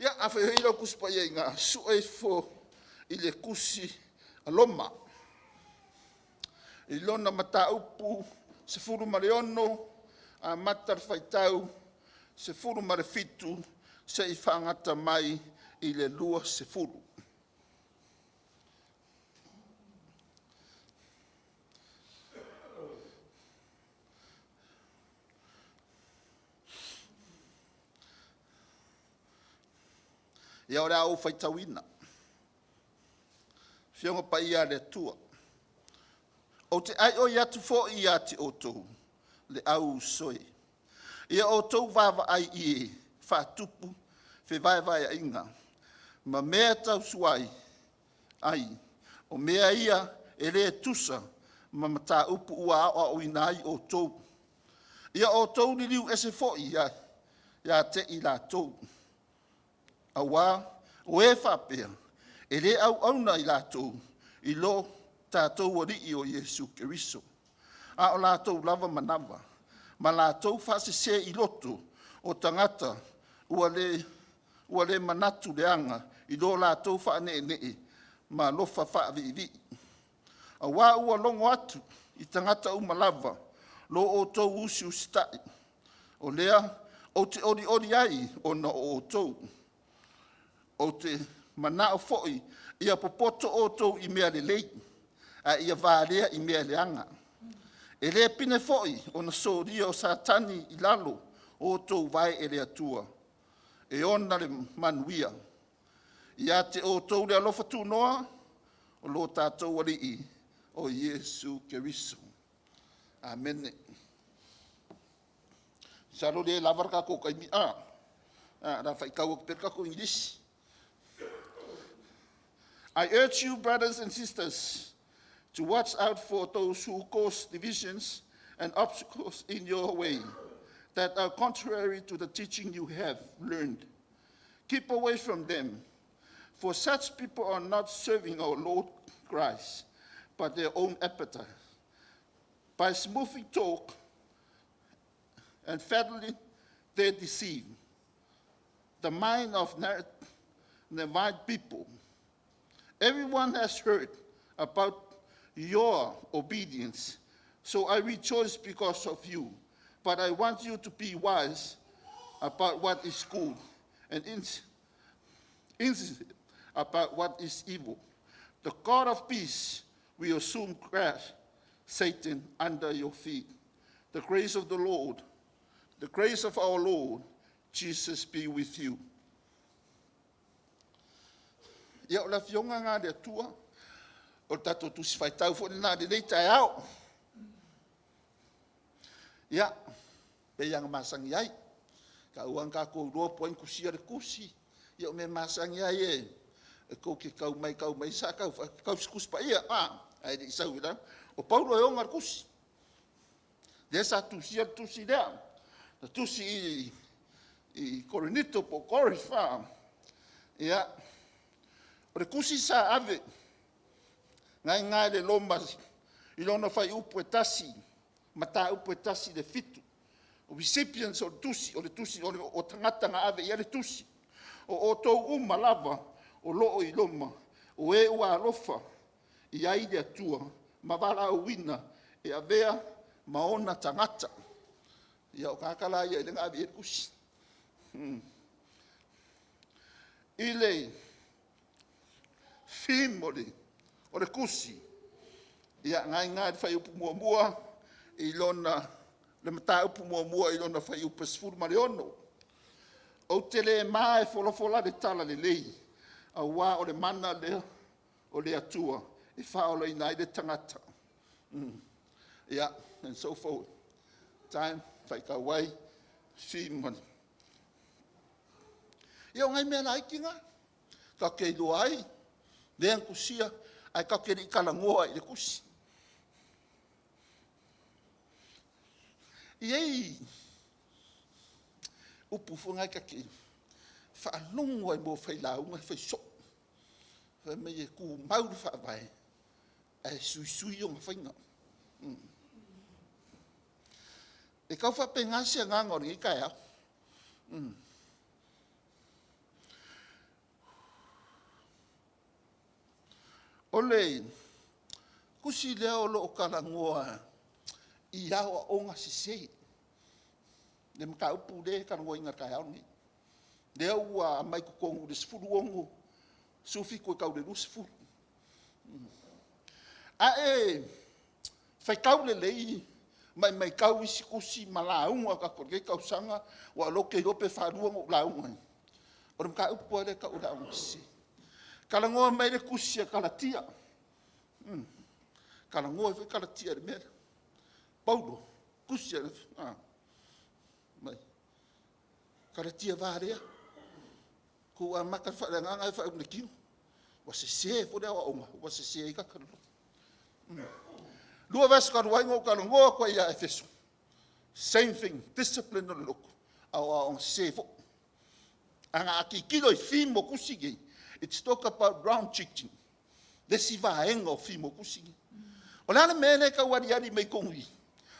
Ia, afai foi lau Tusi Paia ina sue ifo i le Tusi a Roma i lona mataupu 16, amata le faitau 17 seia faagata mai i le 20. Ia, o le a ou faitauina. Afioga Paia a le Atua, ou te aioi atu foi ia te outou le au uso e, ia outou vaavaai i e faatupu fevaevaeaiga ma mea tausuai ai, o mea ia e le tusa ma mataupu ua aoaoina ai outou. Ia outou liliu ese foi ia te i latou, auā o e faapea e le auauna i latou i lo tatou Alii o Iesu Keriso, a o latou lava manava ma latou faasese i loto o tagata ua le manatu leaga i lo latou faaneenee ma alofa faaviivii. Auā ua logo atu i tagata uma lava lo outou usiusitai, o lea ou te olioli ai ona o outou. Ou te manao foi ia popoto outou i mea lelei, ae ia valea i mea leaga. E le pine foi ona solia o Satani i lalo o outou vae e le Atua e ona le manuia. Ia te outou le alofa tunoa o lo tatou Alii o Iesu Keriso. Amene. Masalo o lea e lava le tatou taimi a? O le a faitau atu pea le tatou Igilisi. I urge you, brothers and sisters, to watch out for those who cause divisions and obstacles in your way that are contrary to the teaching you have learned. Keep away from them, for such people are not serving our Lord Christ, but their own appetite. By smoothing talk and flattery, they deceive the mind of naive people. Everyone has heard about your obedience, so I rejoice because of you. But I want you to be wise about what is good and innocent about what is evil. The God of peace will soon crush Satan under your feet. The grace of the Lord, the grace of our Lord Jesus be with you. Ia, o le Afioga lena a le Atua, o le tatou Tusi Faitau foi lena i lenei taeao. Ia, pei lava ona masani ai, tau lava ina tatou iloa po o ai na tusia le tusi. Ia o mea masani lava ia e tou te tau mai tau mai sa tau tausi Tusi Paia ae le i sau i lalo. O Paulo e ona le tusi, lea sa tusia le tusi lea, na tusi i Korinito po o Korins. Ia, o le tusi sa ave na i ina i Roma i lona fuaiupu e 1, mataupu e 1 i le 7. O recipients o le tusi, o le tusi o tagata na ave i ai le tusi. O outou uma lava o lo o i Roma, o e ua alofa i ai le Atua ma valaauina e avea ma ona tagata. Ia o tagata la ia lea na ave i ai le tusi. I le theme o le tusi, ia, na i ina i le fuaiupu 1 i lona, le mataupu 1 i lona fuaiupu 16. Ou te le ma e folafola le Talalelei, aua o le mana lea o le Atua e faaolaina ai le tagata. Yeah, and so forth. Time faitau ai Ia, o nai mea laiti na tatou te iloa ai lea na tusia ae tatou te le i talanoa i le tusi. E i ai upu foi na ta te faalogo lava i mea o failauga e fai soo, fai mai e tumau le Faavae ae suisui ona faiga. E tau faapena se agaga o lenei taeao. O le tusi lea o lo o talanoa i aoaoga sese, le mataupu lea e talanoaina i le taeao lenei, lea ua aumai totonu i le 16, 17 e tau i le 20. A e faitau lelei ma e matau isi tusi ma lauga a tatou i lenei tausaga, aua o lea ou te iloa pe faalua ona ou lauga ai, o le mataupu lava lea e tau o le aoga sese. Talanoa mai le tusi a Kalatia, talanoa ai foi Kalatia i le mea lea. Paulo, tusi mai Kalatia valea, tou amata i le faaleagaga ae faaiu i le tino. Ua sese foi le aoaoga ua sese ai tagata. Lua vaiaso talu ai na ou talanoa atu ai ia Efeso, same thing, discipline o le loto, aoaoga sese foi. Ae a tilotilo i theme o tusi nei, its talk about wrong teaching, le isi vaega o theme o tusi nei. O le a le mea lea e tau aliali mai totonu i i?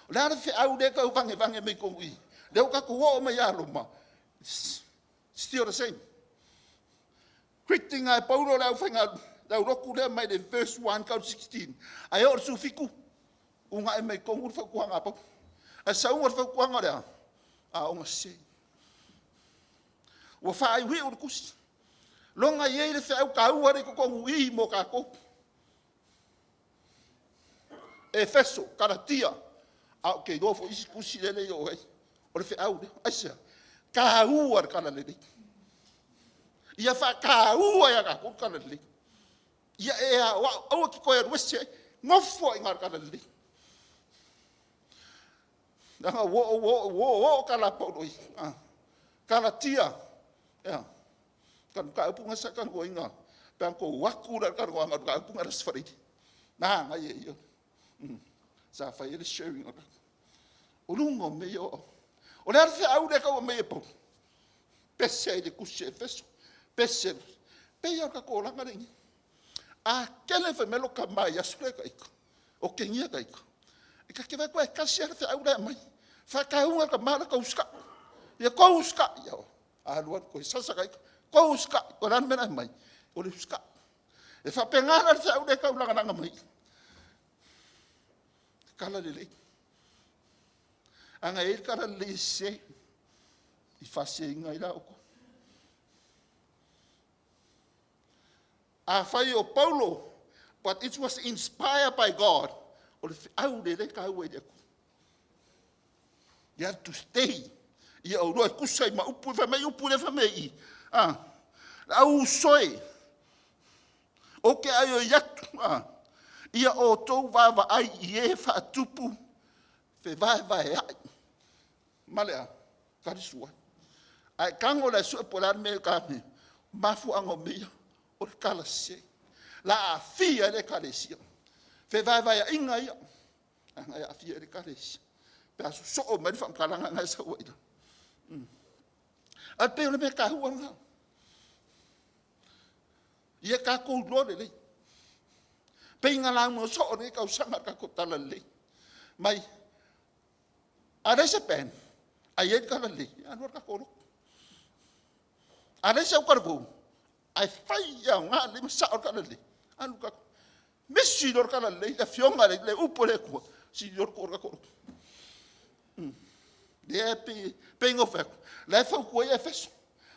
O le a le feau lea e tau vagevage mai totonu i i? Lea ua tatou oo mai ia Roma, still the same. Greeting lava e Paulo le aulotu lea mai le verse 1 tau i le 16, ae oo i le 17, uunai mai totonu le fautuaga a Paulo. Ae sau le fautuaga o le a? Aoga sese. Ua faaiuiu le tusi. Loga e i ai le feau taua lea i totonu i i mo tatou. Efeso, Kalatia, ae ou te iloa foi isi tusi ia e le i oo i ai. O le feau lea. Aisea? Taua le talalelei. Ia faataua ia tatou le talalelei. Ia e aoao, aua e te toe alu ese, nofo lava i ina i le talalelei. Leaga ua oooo tala a Paulo i i. Kalatia, e a? O le mataupu lena sa talanoaina pe a na outou o atu la i le talanoaga o le mataupu lena i le Aso Faraile. Manaia ia. Sa fai ai le sharing. O luga o mea ia o aoaoga. O le a le feau lea e tau aumai e Paulo? Pese ai i le tusi a Efeso, pese, e pei lava o le tatou olaga lea e i ai nei. A tele fai mai lou tama i aso ia ita, otegia ta ita, e ta te vaai atu e tasi lava le feau la e aumai, faatauga e le tama le tou usitai, ia outou usitai. Alu alu toe sasa ta ita, outou usitai. O le a le mea la e aumai? O le usitai. E faapena la le feau lea e taulagalaga mai i i, talalelei. Ana i ai le talalelei e sese, e faaseseina ai la outou. Afai o Paulo, but it was inspired by God, o le feau lea e taua i le Atua. You have to stay. Ia oulua e tusa ai ma upu, fai mai upu lea e fai mai i i, a? Le au uso e, ou te aioi atu, a? Ia outou vaavaai i e faatupu fevaevaeai ma le a? Talisuai. Ae tago la e sue po o le a le mea e ta mafuaaga o mea ia, o le tala sese. La aafia ai le ekalesia. Fevaevaeaiga ia, leaga e aafia ai le ekalesia. Pe a sosoo mai le faamatalaga lena e sau ai i ina. Ae pei o le mea taua lena. Ia tatou iloa lelei. Pei na lauga soo i lenei tausaga i le tatou talalelei. Mai, a leai se band, ae i ai le talalelei, e alu lava le tatou lotu. A leai se autalavou, ae fai e aoga lelei ma sao le talalelei, alu le tatou. Misi loa le talalelei, le Afioga i le upu a le Atua, sili loa le to o le tatou lotu. Lea e pei ona ou fai atu, o la e fautua ai Efeso,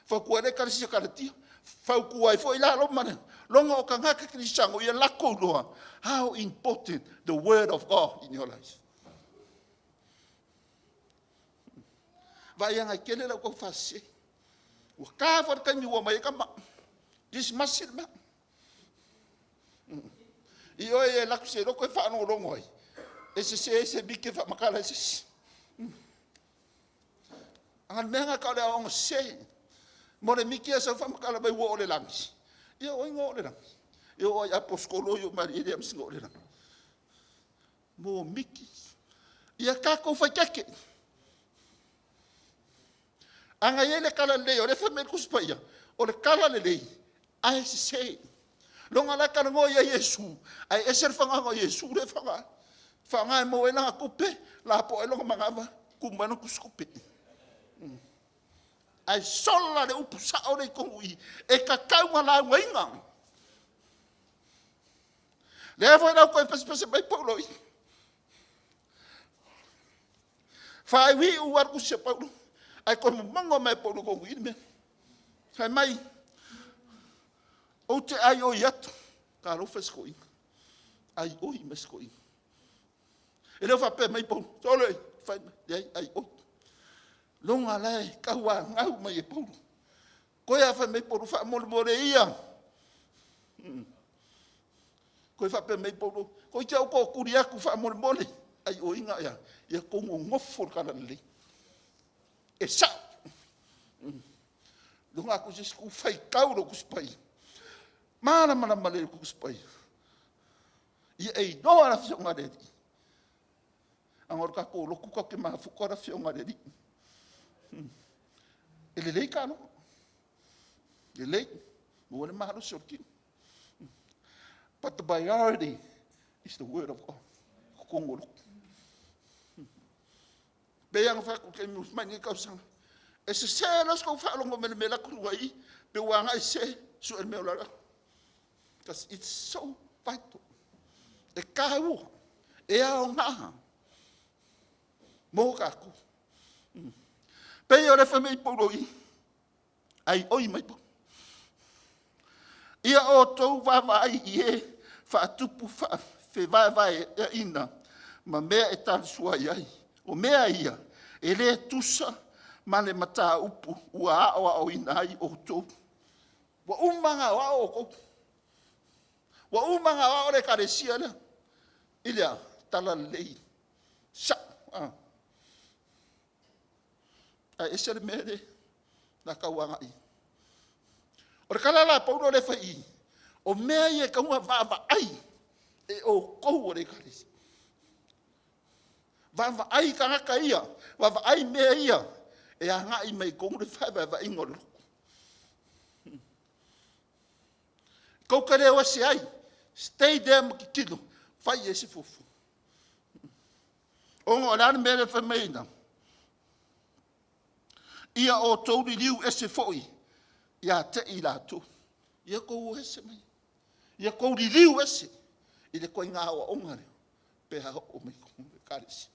fautua ai le ekalesia Kalatia, fautua ai foi la Roma, leaga o tagata kerisiano ia latou iloa how important the word of God in your life. Vaai ane tele la outou faasese. Ua ta foi le taimi ua omai ai tama. Kerisimasi le mea. I oe e alu atu seiloga e faalogologo ai, e sese ai se mike faamatala ai se isi. A o le mea lena e tau o le aoaoga sese. Mo le miki lava e sau faamatala mai ua oo i le lagi. Ia o ai na oo i le lagi? E oo lava i aposetolo ia e leai ma se oo i le lagi. Mo miki. Ia tatou faitete. A na i ai le talalelei, o lea e fai mai le Tusi Paia, o le talalelei ae sese. Leaga o la e talanoa ia Iesu, ae ese le fagaga o Iesu lea e faga ai. Faga e maua ai lana tupe, lapoa ai lona manava, tumu ai lana tusitupe. Ae sola le upu sao lea i totonu i i, e tatau ona laugaina. Lea foi la toe pesepese mai Paulo i. Faaiuiu lava le tusi a Paulo, ae toe momono mai e Paulo tonu i le mea. Fai mai, ou te aioi atu, talofa i si toeaina, aioi mai si toeaina. E le o faapea mai Paulo, sole, fai mai, leai, aioi. Loga la e tauanau mai e Paulo. Toe lava fai mai Paulo, faamolemole ia. Toe faapea mai Paulo, toeitiiti lava ou tootuli atu faamolemole, aioiga ia, ia outou nonofo i le talalelei. E sao. Loga atu se isi itu faitau lou Tusi Paia, malamalama lelei i le Tusi Paia. Ia e iloa le Afioga i le Alii. Aga o le tatou lotu tatou te mafuta le Afioga i le Alii. E lelei taaloga, lelei, maua ai le malosi o le tino. But the priority is the word of God. Totonu o lotu. Pei lava ona fai atu i le taimi ua mavae nei tausaga, e sese loa sa outou faalogo mai i le mea la e alu atu ai i i, pe ua agai sese, sue le mea o le a. Because it's so vital. E taua, e aoga mo tatou. Pei o le fai mai Paulo i i, aioi mai Paulo. Ia outou vaavaai i e faatupu fevaevaeaina ma mea e talisua ai. O mea ia e le tusa ma le mataupu ua aoaoina ai outou. Ua uma ona aoao outou. Ua uma ona aoao le ekalesia lea i le a? Talalelei. Sao. Ae ese le mea lea o le a tau agai i ai. O le tala la a Paulo lea e fai i i, o mea ia e tatau ona vaavaai e outou o le ekalesia. Vaavaai tagata ia, vaavaai mea ia e agai mai i totonu le fevaevaeaiga o le lotu. Tou te le o ese ai, stay there ma tilotilo, fai i ai se fuafuaga. Ona o le a le mea lea e fai mai ai i ina? Ia outou liliu ese foi ia te i latou. Ia outou o ese mai. Ia outou liliu ese i le ituaiga aoaoga lea pe a oo mai i totonu o le Ekalesia.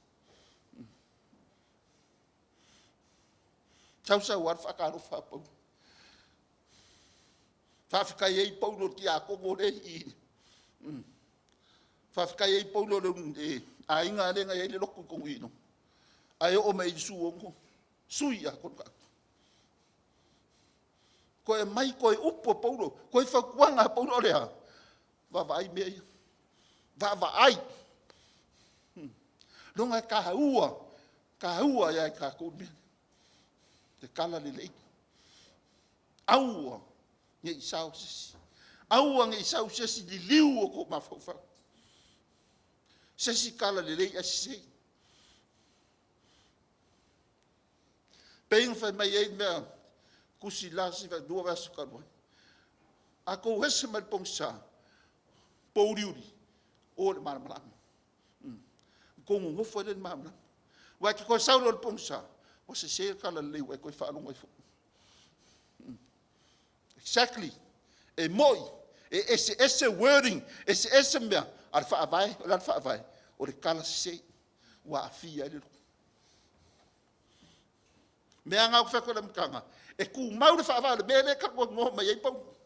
Sau sau lava le faatalofa a Paulo. Faafetai ai Paulo i le tiakono lea e i i. Faafetai ai Paulo i le aiga lea na i ai le lotu i Korinio, ae oo mai i le 16, sui atoa le mataupu. Toe aumai toe upu a Paulo, toe fautuaga a Paulo, o le a? Vaavaai mea ia, vaavaai. Leaga e taua, taua ia i tatou le mea lea, le talalelei. Aua ne i sao se isi, aua ne i sau se isi liliu o outou mafaufau, se isi talalelei ae sese. Pei ona fai mai ai le mea tusi la se 2 vaiaso talu ai, a outou ese mai le pogisa, pouliuli, o i le malamalama. Ona outou nonofo ai lea i le malamalama. Aua e te toe sau loa i le pogisa, ua sese le talalelei ua e toe faalogo ai foi. Exactly. E moi, e eseese wording, e eseese mea, a o le faavae, o le a le faavae? O le tala sese ua aafia ai le lotu. O mea lava na ou fai atu i le amataga, e tumau le faavae o le mea lea e talanoa mai ai Paulo.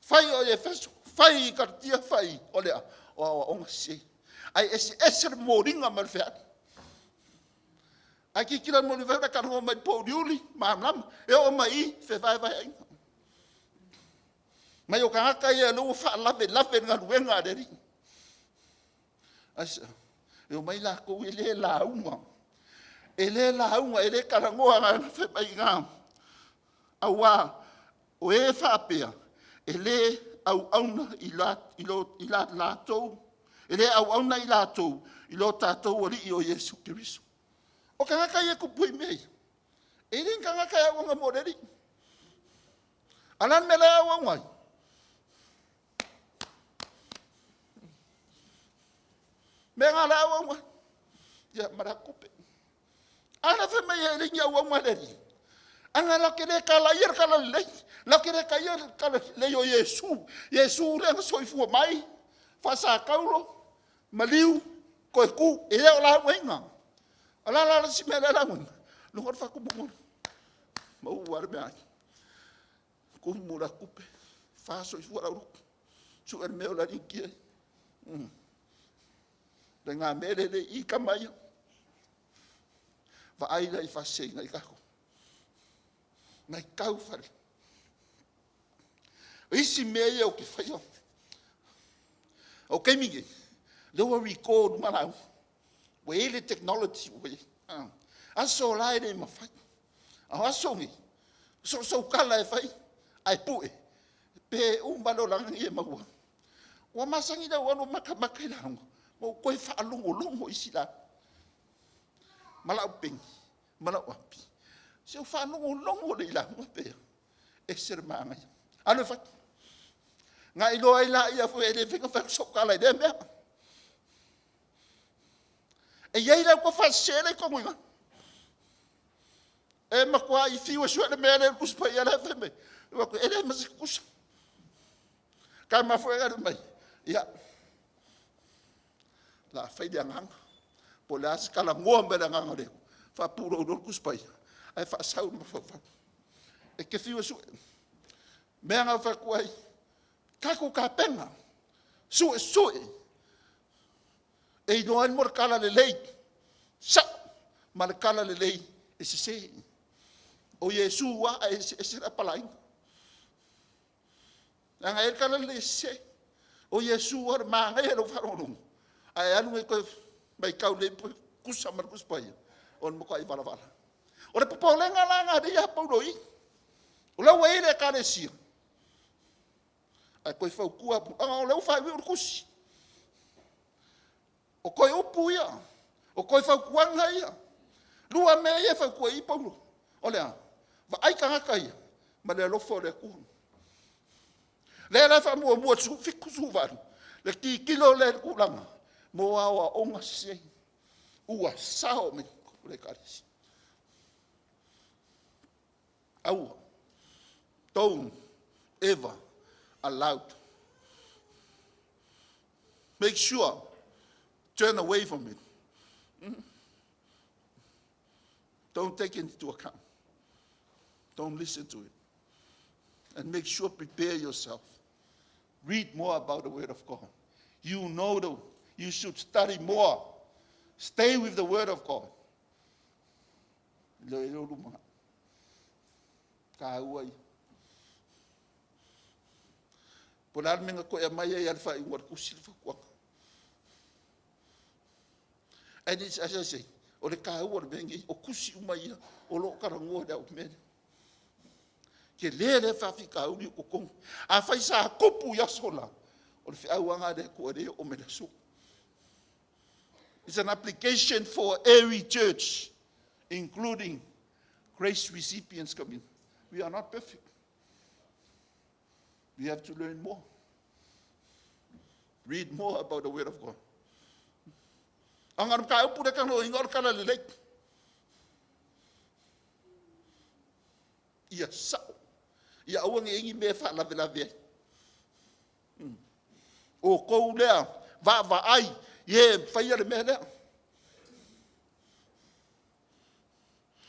Fai oe i Efeso, fai i Kalatia, fai i, o le a? O aoaoga sese. Ae eseese le momoliga mai o le feau. Ae tilotilo i le moli e talanoa mai pouliuli, malamalama. E oo mai i i, fevaevaeaiga. Mai o tagata ia o lea ua faalavelave i le galuega a le Alii. Aisea? E omai latou e le lauga, e le lauga, e le talanoa fai mai i ina, aua o e faapea, e le auauna i latou i lo tatou Alii o Iesu Keriso. O tagata ia e tupu ai mea ia, e le ni tagata e auauna mo le Alii. A o le a le mea la e auauna ai? Mea na o la e auauna ai, ia ma le tupe. A la e fai mai e leai ni auauna a le Alii. Aga latou te le talaia le talalelei, latou te le taia le talalelei o Iesu, Iesu lea na soifua mai, Faasakaulo, maliu, toe tu. E le o laugaina. O le a la le isi mea lea e laugaina? Luga o le faatumuga. Maua lava le meaai. Tumu le tupe, fa soifua lau loto. Sue le mea o le alii ai. Le mea lea le i tama ia. Vaai la i faasiseina ai tatou. Matau fale. O isi mea ia ou te faia, o taimi nei, lea ua record uma lauga, ua i ai le technology ua i ai. Aso la e le mafai, a o aso nei, so o sou tala lava e fai ae pue, pe uma lava le olaga lenei e maua ai. Ua masani ona ou alu e matamata i lauga, ma ou toe faalogologo i isi lauga ma lau peni ma lau api, se i ou faalogologo lelei i lauga pe a, e ese le manaia. Alu e fai. Ona e iloa ai lea e le mafai ona fai atu sau tala i lea mea. E i ai le autofaasese la e i totonu i ina. E matuai fiu e sue le mea lea i le Tusi Paia la e fai mai. E leai ma se tutusa. Tama foi alu mai, ia, o le a fai le agaga, po o le a se talanoa mai a le Agaga o le Atua, faapulou loa le Tusi Paia ae faasau le mafaufau. E te fiu e sue. O le mea lena ou te fai atu ai, tatou tapena, suesue, e iloa ai le mea o le talalelei sao ma le talalelei e sese. O Iesu lava ae eseese le apalai. Leaga e i ai le talalelei e sese. O Iesu lava, manaia i lou faalogologo, ae alu e toe matau lelei pe tutusa ma le Tusi Paia, o le matuai valavala. O le popolega la lena lea e ia Paulo i i, o la ua i ai le Ekalesia, ae toe fautua atu, ona o lea ua faaiuiu le tusi. O toe upu ia, o toe fautuaga ia. Lua mea ia e fautua i ai Paulo, o le a? Vaai tagata ia ma le alofa o le Atua. O lea la e faamuamua i le 17, 18, le tilotilo lea i le tulaga mo aoaoga sese ua sao mai totonu o Ekalesia. Aua. Don't ever allowed. Make sure, turn away from it. Don't take it into account. Don't listen to it. And make sure prepare yourself. Read more about the Word of God. You know the, you should study more. Stay with the Word of God. Le le luma. Tāua ia. Po o le a le mea na toe aumai ai lava le faaiuga o le tusi le fautuaga. And it's, as I say, o le taua o le mea lenei, o tusi uma ia o lo o talanoa i le au mea lea. Tele lea faafitauli o totonu. Afai sa tupu i aso la, o le feau lava lena a le Atua e le oo mai i le aso. It's an application for every church, including grace recipients community. We are not perfect. We have to learn more. Read more about the Word of God. Aga o le mataupu lea e talanoaina o le talalelei. Ia sao. Ia aua ne i i ai ni mea e faalavelave ai. Outou lea vaavaai i e faia le mea lea.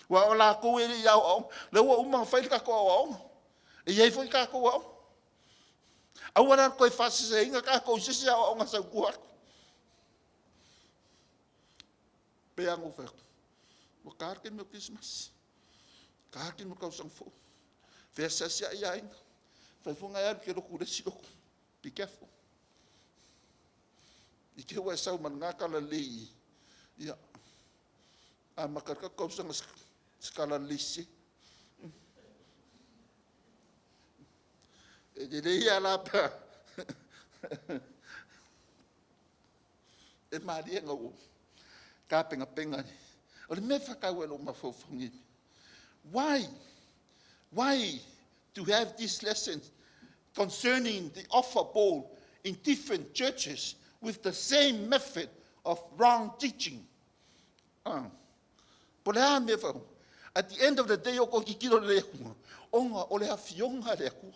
Aua o latou e le i aoaoina. O lea ua uma ona fai le tatou aoaoga. E i ai foi tatou aoga. Aua la le toe faaseseina tatou i se isi aoaoga e sau i tua atu. E pei lava ona ou fai atu, ua ta le taimi o le Kerisimasi, ta le taimi o le Tausaga Fou, feasiasiai aiga, fai foi ona e alu e te lotu i le isi lotu. Be careful. I te i ua e sau ma lena talalelei i i, ia, amata ai le tatou tausaga i se talalelei sese. E lelei lava la pe a e malie ona ou tapenapena. O le mea e faataua i lou mafaufau nei, why? Why to have this lesson concerning the offer Paul in different churches with the same method of wrong teaching? Po o le a mea e At the end of the day, o tou tilotilo lelei atu, ona o le afioga a le Atua,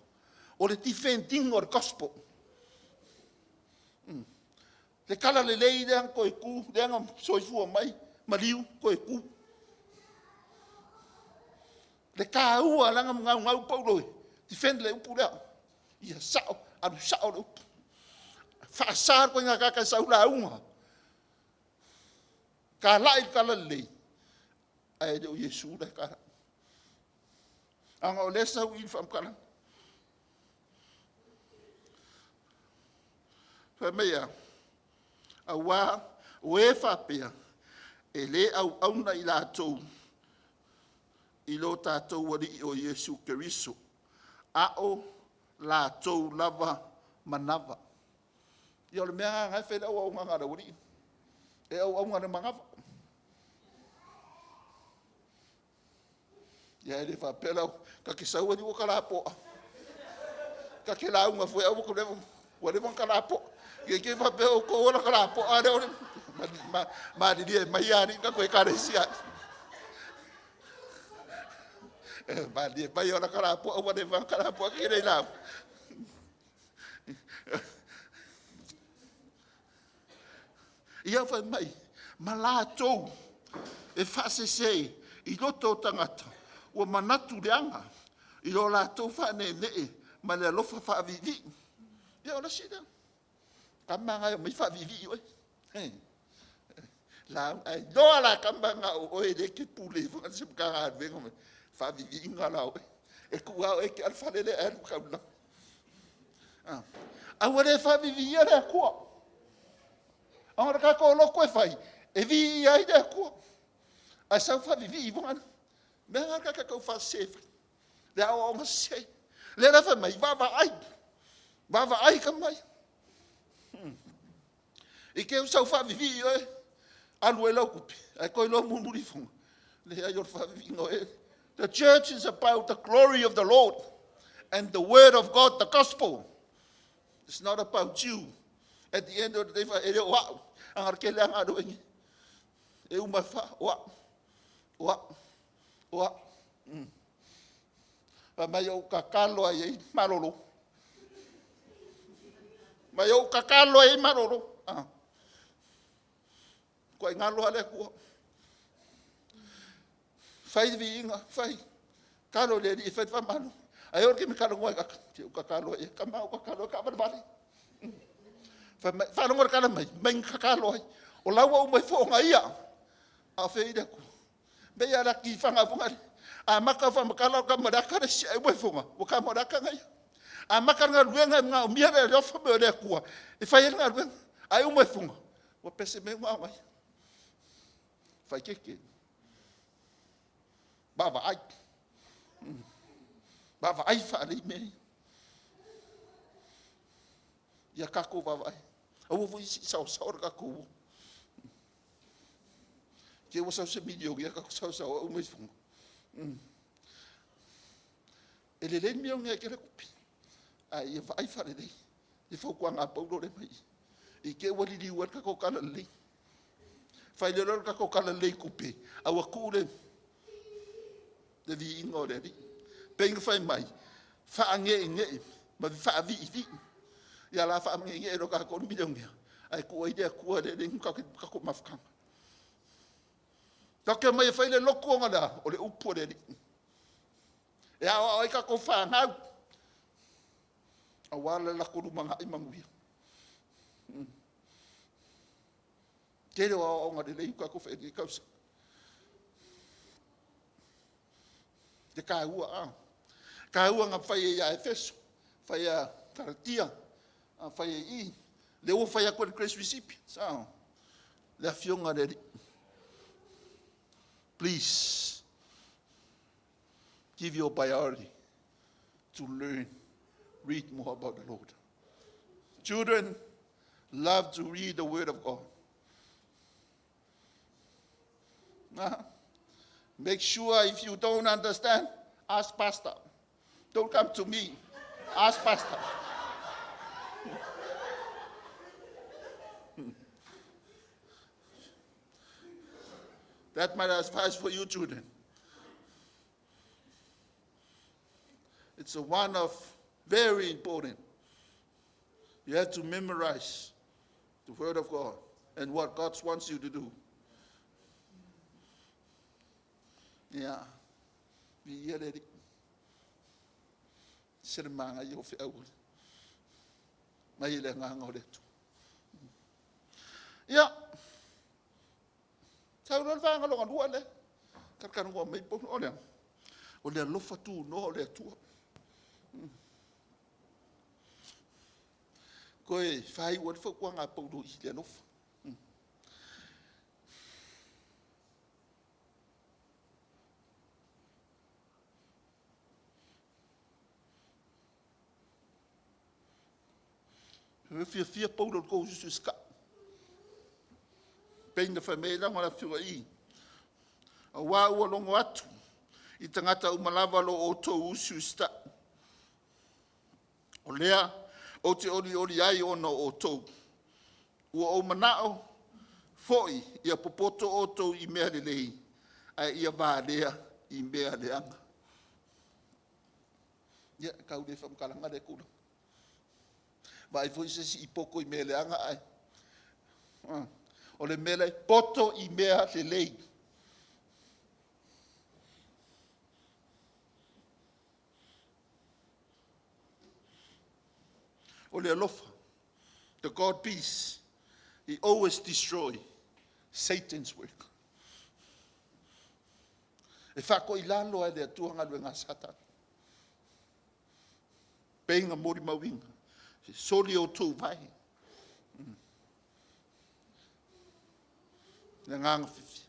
o le defend ina o le gospel. Le tala lelei lea na toe tu, lea na soifua mai, maliu, toe tu. Le taua lea na naunau Paulo e defend le upu lea. Ia sao, alu sao le upu. Faasa le ituaiga tagata e sau lauga, talai le tala lelei, ae le o Iesu la e talai. Leaga o lea e sau i i le faamatalaga. Fai mai e a? Aua o e faapea, e le auauna i latou i lo tatou Alii o Iesu Keriso, a o latou lava manava. Ia o le mea lena e fai le auaunaga a le aualii, e auauna i le manava. Ia e le faapea la ta te sau alii ua ta lapoa. Ta te lauga foi a ua leva ona ta lapoa. Ne i te i faapea outou o ta lapoa lea malilie mai alii le tatou Ekalesia. Malilie mai o lata lapoa ua leva ona ta lapoa e te le i lauga. Ia fai mai, ma latou e faasese i loto o tagata ua manatu leaga i lo latou faaneenee ma le alofa faaviivii. Ia o le isi lea. Tama na e omai faaviivii oe. Ae iloa lava e tama na o oe lea e te pule i se Matagaluega, faaviiviiga la o oe. E tuu lava oe e te alu fale lea e alu taulelei. Aua le faaviivia le Atua. A o le tatou loto e fai, e viia ai le Atua. Ae sau faavivii foi lea. Mea na ta te tau faasese fai. Le aoaoga sese. Lea la fai mai, vaavaai, vaavaai tama ia. I te i ua sau faavivii oe, alu ai lau tupe, ae toe iloa mulimuli ifo, leai o le faaviviiga o oe. The church is about the glory of the Lord and the word of God, the gospel. It's not about you. At the end of the day, e le o au, a o le tele lava galuega e uma fa, o au, o au, o au. Fai mai ou tatalo ai e malolo. Mai ou tatalo ai e malolo. Ah. Tuai galo lava le Atua. Fai le viiga, fai. Talo i le Alii e fai le faamalo. Ae oo i le taimi e talanoa ai, se ou tatalo ai, tama ou tatalo ai kaavalevale. Fai mai, faalogo i le tala mai, mai na tatalo ai. O la ua uma ifo ona ia. A o fea le Atua? Mea ia alaki i faga foi lea. Amata faamatala o tama o le ata le isi, ae uma ifoga, ua tama o le ata ia. Amata le galuega e manaomia le alofa mai o le Atua e fai ai le galuega. Ae uma ifoga, ua pese mai ua gaia. Faaeteete. Vaavaai. Vaavaai faalelei mea ia. Ia tatou vaavaai. Aua foi se i saoasao le tatou o. Te i ua sau se miliona tatou saoasao ai uma ifo. E lelei le milionea e tele tupe, ae ia vaai faalelei i fautuaga a Paulo lea e aumai i i. I te i ua liliu ai le tatou talalelei. Fai loa lea o le tatou talalelei i tupe, a ua tuu le viiga o le Alii. Pei ona fai mai, faaneenee ma faaviivii. Ia o le a faaneenee loa e tatou le milionea, ae tuu ai le Atua lea e leai ni tatou mafutaga. Tatou te omai e fai le lotu ona o le a? O le upu a le Alii. E aoao ai tatou fanau, aua le latou lumanai manuia. Tele o aoaoga lelei ua tatou fai i lenei tausaga. Le taua, a? Taua na fai ai ia Efeso, fai ia Kalatia, fai ai i i. Lea ua fai atu e le Grace Recipients, a? Le Afioga i le Alii. Please, give your priority to learn, read more about the Lord. Children love to read the Word of God. Make sure if you don't understand, ask pastor. Don't come to me. Ask pastor. That's my advice for you children. It's a one of very important. You have to memorize. The Word of God and what God wants you to do. Ia, viia le Alii. Se le magaia o feau mai le agaga o le Atua. Ia, sau loa le vaega lona lua lea, talatalanoa mai Paulo, o le a? O le alofa tunoa o le Atua. Toe faaiu ai le fautuaga a Paulo i le alofa. Ua fiafia Paulo i le tou usiusitai. Pei ona fai mai ai lana afioga i i, aua ua logo atu i tagata uma lava lo outou usiusitai. O lea ou te olioli ai ona o outou. Ua ou manao foi ia popoto outou i mea lelei, ae ia valea i mea leaga. Ia, tau le faamatalaga lea tulaga. Vaai foi se isi i poto i mea leaga ae o le mea lea, poto i mea lelei. O le alofa, the God peace, he always destroy Satan's work. E faatoilalo lava e le Atua galuega a Satani. Pei ona molimauina, soli outou vae. Le agaga fiafia.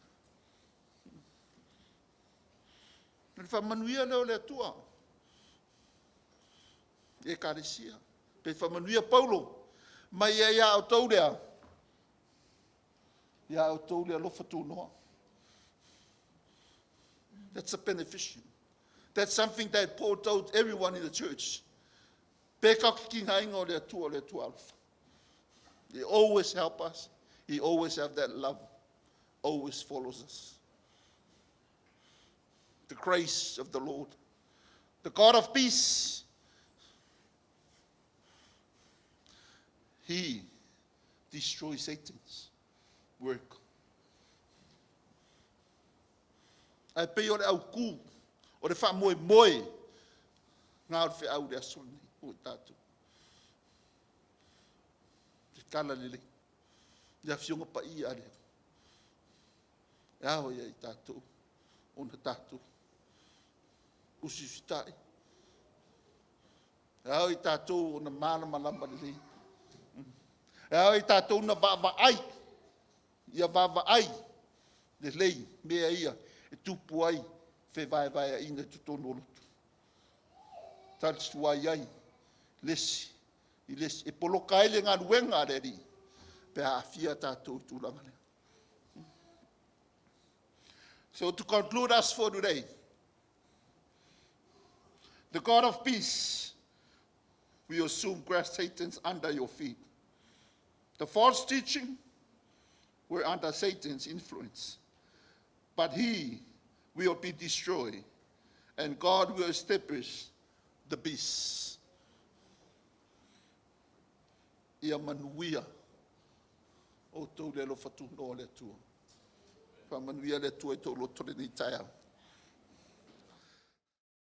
O le faamanuia lea o le Atua i Ekalesia. Pe faamanuia Paulo, mai ia ia outou lea, ia outou le alofa tunoa. That's a beneficial. That's something that Paul told everyone in the church. Pe tatou te tigaina o le Atua, o le Atua alofa. He always help us. He always have that love. Always follows us. The grace of the Lord. The God of peace. He destroys Satan's work. Ae pei o le autu, o le faamoemoe na o le feau i le aso lenei mo i tatou. Le tala lelei, le Afioga Paia a le Alii, e ao ia i tatou ona tatou usiusitai, e ao i tatou ona malamalama lelei, e ao i tatou ona vaavaai, ia vaavaai lelei mea ia e tupu ai fevaevaeaiga i totonu o lotu. Tali ai le isi i le isi, e poloka ai le galuega a le Alii pe a aafia tatou i tulaga lea. So to conclude us for today, the God of peace will soon crush Satan under your feet. The false teaching were under Satan's influence, but he will be destroyed, and God will establish the peace. Ia manuia outou le alofa tunoa o le Atua. Faamanuia le Atua i tou loto lenei taeao.